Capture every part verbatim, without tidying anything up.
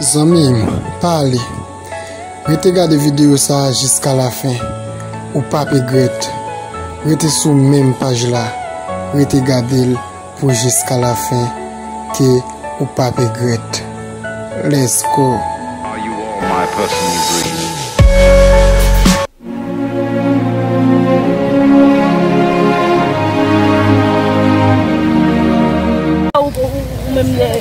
Zanmi m, pale. Rete gade videyo sa a jiska lafen. Ou p ap egrèt. Rete sou menm paj la. Rete gade l pou jiska lafen ke ou p ap egrèt. Let's go. Are you all my personal dreams? Ou, ou, ou menm, eh,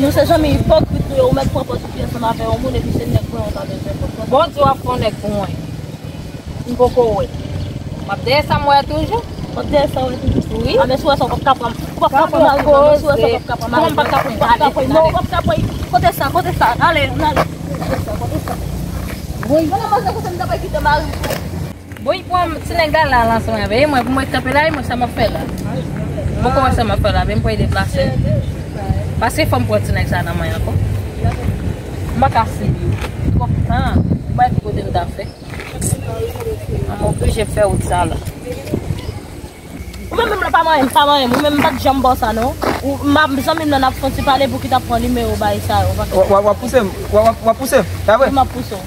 nou se zanmi ipokrit nou ye, ou mèt pran pòz ou pye ansanm avè yon moun epi se nèg mwen ou ta bezwen pran pòz. Bon, di w ap fè yon nèg pou mwen. M poko wè. M ap dèyè sa m wè toujou. W ap dèyè sa w wè toujou? Wi. A, men si w wè sa w p ap ka pran, ou p ap ka pran mari mwen, non, si w wè sa w p ap ka pran mari mwen. Kòman m p ap ka pran? Non, ou p ap ka pran. Kote sa, kote sa? Ale, ann ale. Kote sa, kote sa? Wi. Mwen nan manje kote m ta pral kite mari m. Bon, li pran ti nèg la la ansanm avè l. E mwen, pou mwen kanpe la, e mwen sa m ap fè la. Poko wè sa m ap fè la, men m pral deplase. Paske fò m pran ti nèg sa nan men ankò. M pa ka sibi yo. Twòp tan. M pa ki kote m ta fè. M oblije fè wout sa la. Ou menm, menm la pa manyen m, pa manyen m. Ou menm m pa t janm ba w sa non. Ou, m ap, zanmi m nan ap fè yon ti pale pou ki t ap pran nimewo bagay sa yo. W, w, w ap pouse m, w, w, w ap pouse m, ta vre? M ap pouse w.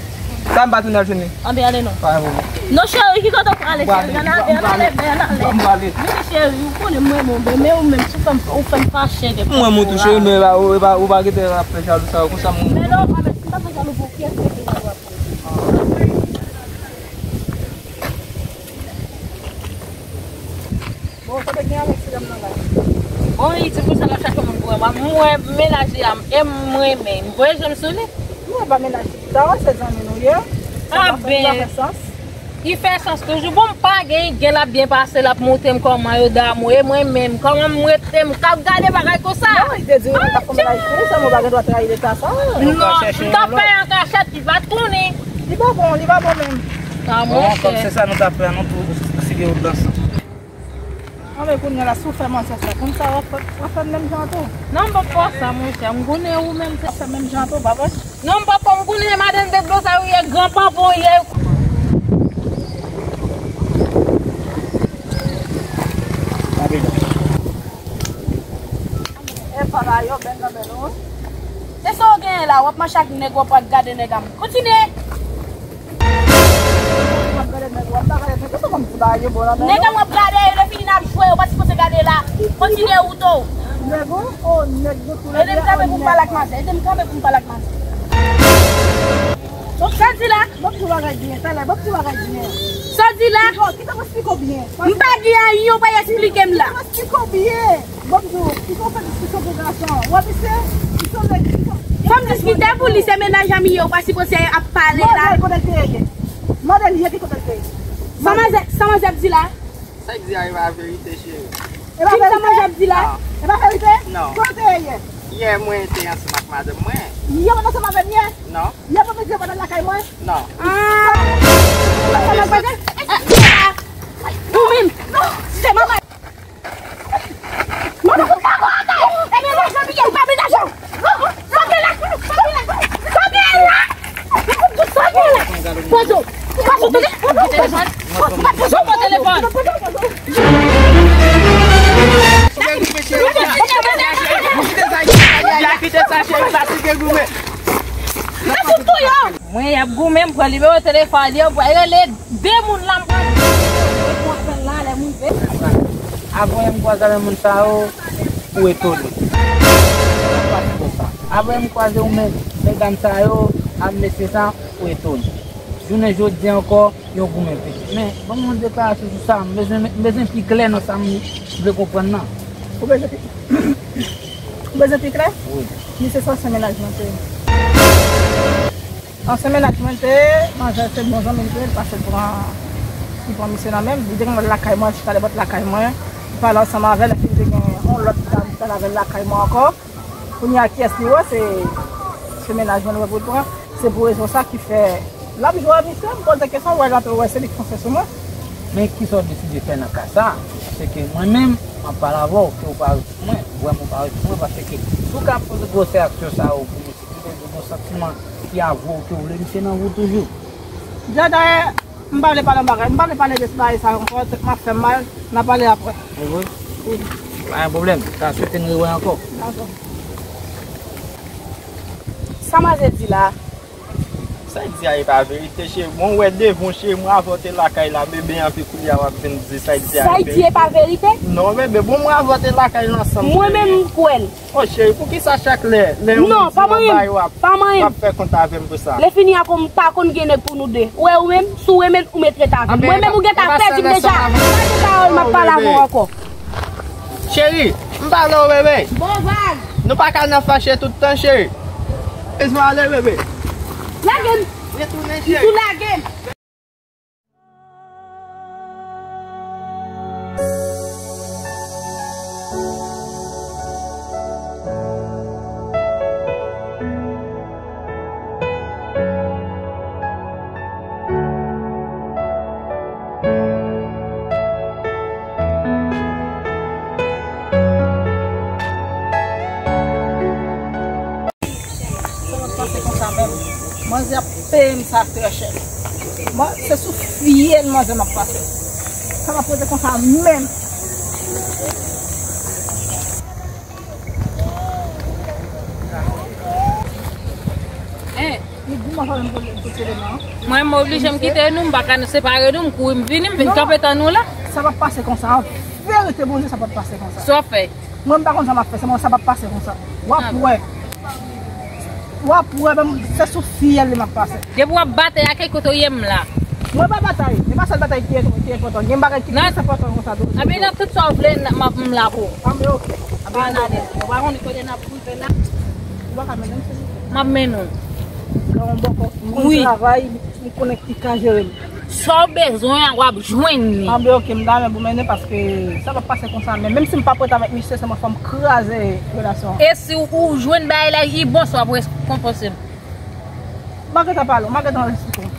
Sa m pa tounen al jwenn li. Anben ale non. Pa gen pwoblèm. Non cheri, ki kote w prale cheri? Ann ale, ann ale, ann ale. M prale. Wi cheri, ou konnen m renmen w, men ou menm tou fè m, ou fè m fache de. M renmen w tou cheri, men ou pa, ou pa, ou pa gentan ap fè jalou sa yo konsa m. Men non, pa mèt, si m ta fè jalou pou ou, kiyès ki te jalou ap fè? Bon, sa te gen avèk ti dam nan la. Bon, li di konsa l ap chache moun pou mwen. Mwen, mwen, mennaj li a, e m renmen. M voye je m sou li. Nou pa mennaj li. Sa wè se zanmi nou ye. Sa pa fè, li pa fè sans. Li fè sans toujou. Bon, m pa gen, gen l ap byen pase, l ap montre m kòman yo damou. E mwen menm, kòman m rete, m k ap gade bagay konsa? Non, li te di ou t ap fè mennaj pou ou, sèlman ou pa gen dwa trayi leta sa. Non, m t ap fè an kachèt, li pa t konnen. Li pa bon, li pa bon menm. Ah, bon, monchè. Kòm se sa nou t ap fè, nou tou site wout la ansanm. Anben kounye a la, si w fè manzè sa, konn sa w ap fè, w ap fè menm jan tou. Non, m p ap fè w sa, monchè. M konnen ou menm se. W ap fè menm jan tou, pa vre? Non, m p ap fè w, m konnen madanm de dlo sa ou ye, gran panpan ou ye. E pa la yo, bèl nan bèl ou. Se sa w genyen la, w ap mache ak nèg, w ap gade nèg a m. Kontinye! Nèg a m ap gade, yo, lè fini n ap jwe, yo pa sipoze gade la. Kontinye wout ou. Nèg ou, oh, nèg ou tou. Ede m kanpe pou m pale ak manzè, ede m kanpe pou m pale ak manzè. Sa w di la? Sa w di la? M pa gen anyen, ou pa eksplike m la. Bon, di w, si w fè diskisyon pou gason an, w ap ese, si w nèg, si w. Fò m diskite pou li, se mennaj a m li ye, ou pa sipoze ap pale la. Mande l kote l te ye. Mande l ye ki kote l te ye. Sa manzè, sa manzè ap di la? Sa l di a, e pa verite, cheri. E pa verite? Sa manzè ap di la? Non. E pa verite? Non. Kote w te ye yè? Yè, mwen te ansanm ak madanm mwen. Yè, w ansanm avè m yè? Non. Yè, pou midi, w pa t al lakay mwen? Non. Ah! Sa manzè ap di? Ou menm, se manman. Mwen pa konn pa gade. Ebyen, mwen janm ye, ou pa menaje w. Sòti la, sòti la, sòti la. Sòti la. Poze w. Poze w, tande. Poze w, poze w telefòn. Kite sa, cheri, pa touye goumen. Mwen, y ap goumen, m pran nimewo telefòn li, yo, pral rele de moun la, m pral. Mwen pran apèl la, lè m rive. Apre m kwaze avè moun sa yo, ou etone. Apre m kwaze ou menm, medam sa yo, ak mesye sa, ou etone. Jounen jodi ankò, yo goumen piti. Men, ban m yon deklarasyon sou sa, m bezwen, m bezwen pi klè nan sa m vle konprann nan. Ou bezwen pi, ou bezwen pi klè? Wi. Misye se ansyen mennaj mwen te ye. Ansyen mennaj mwen te ye, manzè se bon zanmi m te ye, li pase l pran, li pran misye nan men m. Li te gen lakay mwen, chita dèbòt lakay mwen. Li pale ansanm avè l, epi li te gen yon lòt dam ki t al avè l lakay mwen ankò. Kounye a, kiyès li wè? Se, se mennaj mwen l wè pou l pran. Se pou rezon sa ki fè l ap jwe a misye, m poze kesyon, wè l antre, wè se li k fonse sou mwen. Men kisa w deside fè nan ka sa? Paske mwen menm, m ap pale avè w, ke w pa reponn mwen, vrèman w pa reponn mwen, paske si w ka poze gwosè aksyon sa yo pou misye, ki vle di w gon santiman ki avè w, ke w vle misye nan vi w toujou. Dayè, m pa vle pale yon bagay, m pa vle pale de bagay sa yo ankò, tèt m ap fè m mal, n a pale apre. E vre? Wi. Pa gen pwoblèm, m ta swete n rewè ankò. Dakò. Sa Sa manzè di la? Sa y di a e pa verite, cheri. Bon, wè devan, cheri, mwen avè w te lakay la, bebe, anpi kounye a w ap vin di sa y di a. Sa y di e pa verite? Non, bebe, bon, mwen avè w te lakay la ansanm, cheri. Mwen menm, m kwè l. Oh, cheri, poukisa chak lè, lè yon moun di yon bagay, w ap, w ap fè kont avè m pou sa? Lè fini a, kòm m pa konn gen nèg pou nou de. Ou wè, ou menm, si w renmen l, ou met ret avè m. Mwen menm, ou gentan pèdi m deja. Gade pawòl m ap pale avè w ankò. Cheri, m pale w, bebe. Bon, vag. Nou pa ka nan fache tout tan, cheri. Lèz mwen ale, bebe. Lage m. Retounen, cheri. Ou lage m. Sa m ap pase konsa menm. Manzè ap peye m sa trè chè. Mwen, se sou fyèl manzè m ap pase. Sa m ap rete konsa menm. Hein? Li di m anvan menm pou, pou seleman. Mwen, m oblije m kite nou, m pa ka separe nou, m kouri, m vini, m vin kanpe tann ou la. Sa p ap pase konsa, an verite, Bondye, sa p ap pase konsa. Sa w fè? Mwen, m pa konn sa m ap fè, sèlman sa p ap pase konsa. W ap wè. W ap wè, menm se sou fyèl li m ap pase. Depi w ap batay a, ki kote w ye m la? Mwen pa batay, e pa sèl batay ki, ki enpòtan. Gen bagay ki plis enpòtan konsa tou. Anben, nan tout sa w vle, m ap, m la pou ou. Anben, oke. Anben, oke. Ou pa konnen kote n ap rive la? Ou pa ka mennen m, silvouplè? M ap mennen w. Gen yon bòkò, m konn travay, m konnen ki ka jere m. Sa w bezwen an, w ap jwenn li. Anben, oke, m ta renmen pou mennen paske sa p ap pase konsa, men menm si m p ap ret avèk misye, se mwen fò m kraze relasyon an. E si w jwenn bagay la, li bon, sa w ap rekonpanse m. M a gentan pale w, m a gentan esplike w.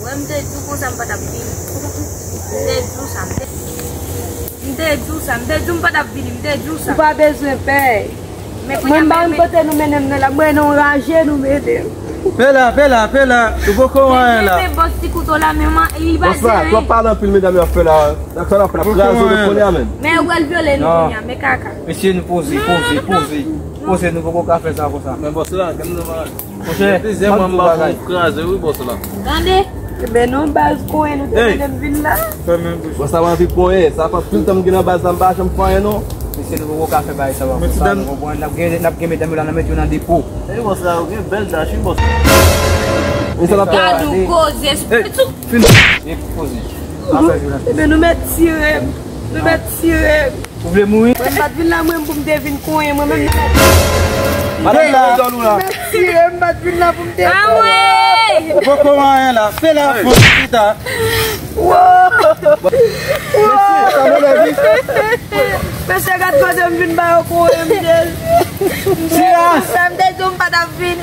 Wè, m te di w konsa m pa t ap vini. M te di w sa. M te, m te di w sa. M te di w m pa t ap vini. M te di w sa. Ou pa bezwen pè. Mwen, m pa konn kote nou mennen m nan la. Mwen, nan yon raje nou mennen m. Pè la, pè la, pè la. Ou poko wè anyen la. Men, men, bòs ti kouto la, men, man, li pa di anyen. Bòs la, twòp pale anpil, medam yo ap fè la. Sa n ap fè, n ap kraze nou kounye a menm. Men, yo pral vyole nou kounye a, men kaka. Mesye, nou poze, poze, poze. Poze, nou poko ka fè sa konsa. Men bòs la, gen nou Monchè, plizyè mwa m pa fè yon kraze wi bòs la. Tande. Ebyen non baz, konyen nou te mennen m vin la. Fèmen bouch. Bòs la pa anvi konyen, sa fè anpil tan m gen nan baz la, m pa janm fè anyen non. Mesye, nou poko ka fè bagay sa konsa, nou konprann, n ap gen, n ap gen medam yo la, n ap mete yo nan depo. Ey bòs la, ou gen bèl dach wi bòs. Men sa n ap fè. Gadon koze. Ey, fin. Ey, poze. Ebyen nou mèt tire m. Nou mèt tire m. Ou vle mouri? Mwen m pa t vin la mwen pou m te vin konyen mwen menm. Madanm la. Mèt tire m, pa t vin la pou m te konyen. Poko anyen la. Fè la fòs pita. Wo! Wo! Mesye, sa mwen lè wi. Mesye, gad kote m vin ba yo konyen m jel. Silas! Sa m te di w m pa t ap vin.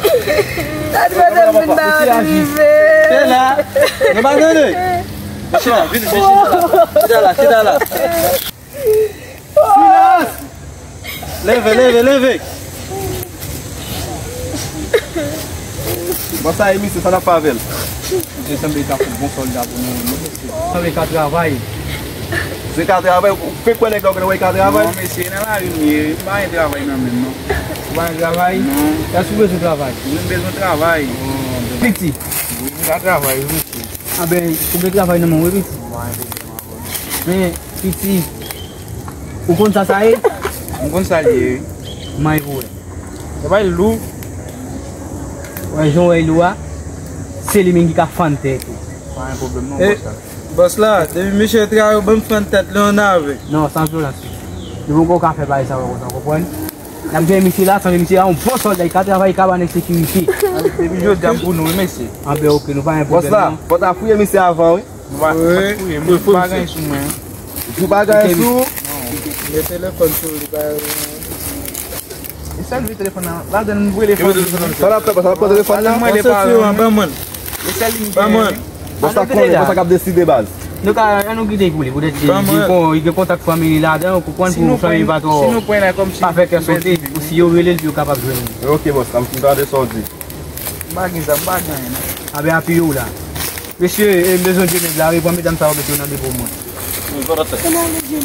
Gad kote m vin ba yo rive. Fè la. Nou pa tande. Chita, vin, vin, chita. Chita la, chita la. Silas! Leve, leve, leve! Bon, sa e misye, sa n ap fè avè l? Misye sanble ka fout bon sòlda pou nou, non, mesye. Sanble ka travay. Misye ka travay? Ou fenk wè nèg la, ou genlè wè l ka travay? Non, mesye, nan lari m ye, m pa gen travay nan men m, non. Ou pa gen travay? Non. Èske ou bezwen travay? Wi, m bezwen travay. Piti? Wi, m ka travay, wi, mesye. Anben, ou gen travay nan men w, wi, piti. M pa gen pwoblèm avè w, non. Men, piti, ou konn sa sa ye? M konn sa l ye, wi. Manyen pou wè. Sa pa lou. Wè jan w wè lou a, se li menm ki ka fann tèt ou. Pa gen pwoblèm non, bòs la. Bòs la, depi misye travay, ban m fann tèt li ann avèk. Non, san vyolans. Nou poko ka fè bagay sa konsa, w konprann? N ap jwenn misye la, san misye a, yon bon sòlda, li ka travay kabann ensekirite. Depi jodi a, m pou nou, wi, mesye. Anben, oke, nou pa gen pwoblèm, non. Bòs la, fò ta fouye misye avan, wi. Nou pa, nou pa fouye, mwen pa gen sou mwen. Ou pa gen sou? Non. Gen telefòn sou li, pa. E sèl vye telefòn nan. Ladan m rele fanmi. Sa l ap fè, sa l ap pran telefòn nan? Ladan m rele paran. Ban mwen. E sèl li m gen. Ban mwen. Bòs la konnen, bòs la k ap deside, baz. Nou ka, ann nou kite pou li, poutèt li, li gen, li gen kontak fanmi li ladan, ou konprann, pou fanmi pa twò, pa fè kè sote, pou si yo rele l, pou yo kapab jwenn li. Ok, bòs la, m tande sa w di. M pa gen zam, m pa gen anyen, non. Anben apiye w la. Mesye, e, m bezwen Dye mèt la, wi, pran medam sa yo, mete yo nan depo mwen. Ann ale, Dye.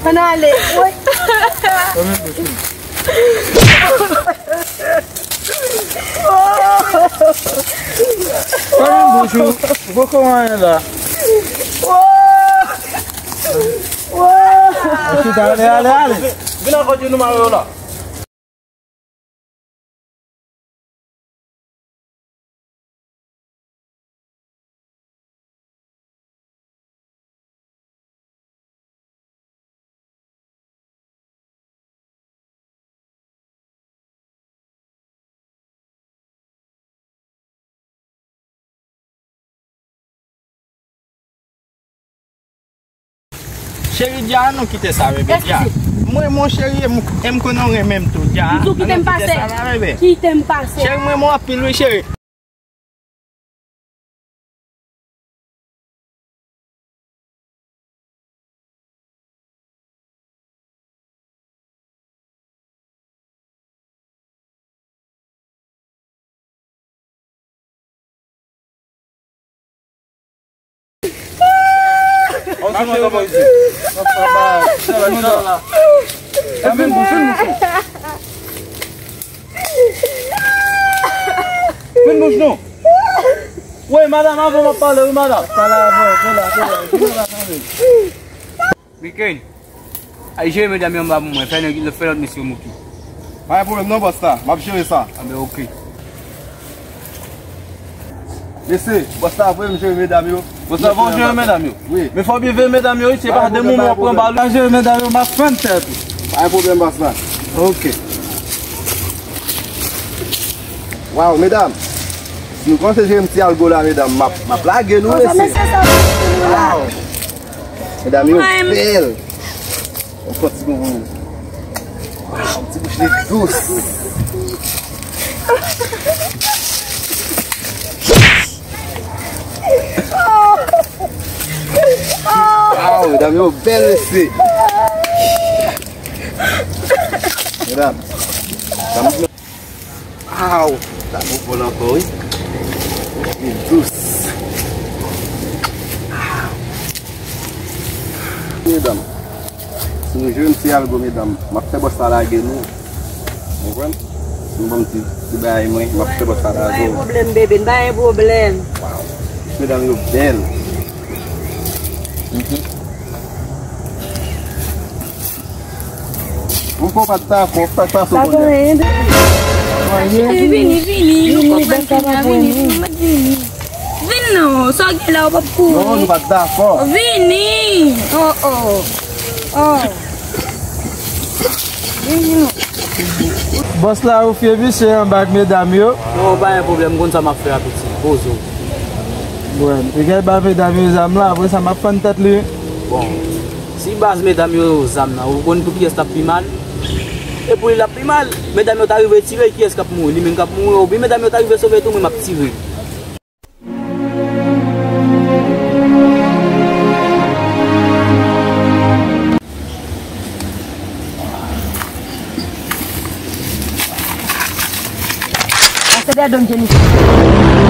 Ann ale. Woy. Fèmen bouch ou. Ou poko anyen la. Woy. Woy. Chita, ale, ale, ale. Vin nan kote nou mare yo la. Cheri, Dja, ann nou kite sa, bebe, Dja. Mwen, mon cheri, e m, e m konnen w renmen m tou, Dja. Ann nou kite sa la, bebe. Kite m pase. Cheri, mwen, mwen anpil, wi, cheri. Fèmen bouch nou. Wi, madanm, avan m ap pale, wi, madanm. Pale avan, pale, pale, pale, pale. Miken, al jere medam yo anba pou mwen, fè nèg, fè lòt mesye yo moute. Pa gen pwoblèm non, bòs la, m ap jere sa. Anben, oke. Mesye, bòs la voye m jere medam yo. Bòs la voye w jere medam yo? Wi. Men fò w byen veye medam yo, wi, se pa de moman w ap pran bal. Al jere medam yo, m ap fann tèt ou. Pa gen pwoblèm, bòs la. Oke. Waw, medam. Si nou kòmanse jere m ti algo la, medam, m ap, m ap lage nou, mesye. Waw. Medam yo bèl. Yon fò ti bonbon. Waw, ti bouch li dous. Waw, medam yo bèl, mesye. Medam. Waw, sa bon pòl ankò, wi. Li dous. Medam, si nou jere m ti algo, medam, m ap fè bòs la lage nou. Ou konprann? Si nou ban m ti, ti bagay mwen, m ap fè bòs la lage nou. Pa gen pwoblèm, bebe, pa gen pwoblèm. Waw, medam yo bèl. Mwen kwè w pa t dakò, sa k pase w kounye a? Vini, vini, nou konprann kounye a, vini, vini, vini. Vin non, sa w gen la, w p ap kouri. Non, nou pa t dakò. Vini! Oh, oh. Oh. Vini non. Bòs la, ou fye misye anba ak medam yo? Non, pa gen pwoblèm, m konn sa m ap fè a, piti. Poze w. Bon, e gen ba medam yo zam la, apre sa m ap fann tèt li. Bon. Si baz medam yo zam nan, ou konn pou kiyès l ap pi mal? E pou li l ap pi mal. Medam yo ta rive tire, kiyès k ap mouri? Li menm k ap mouri, oubyen medam yo ta rive sove tou, mwen m ap tire. Pase dèyè do m, Jennifer.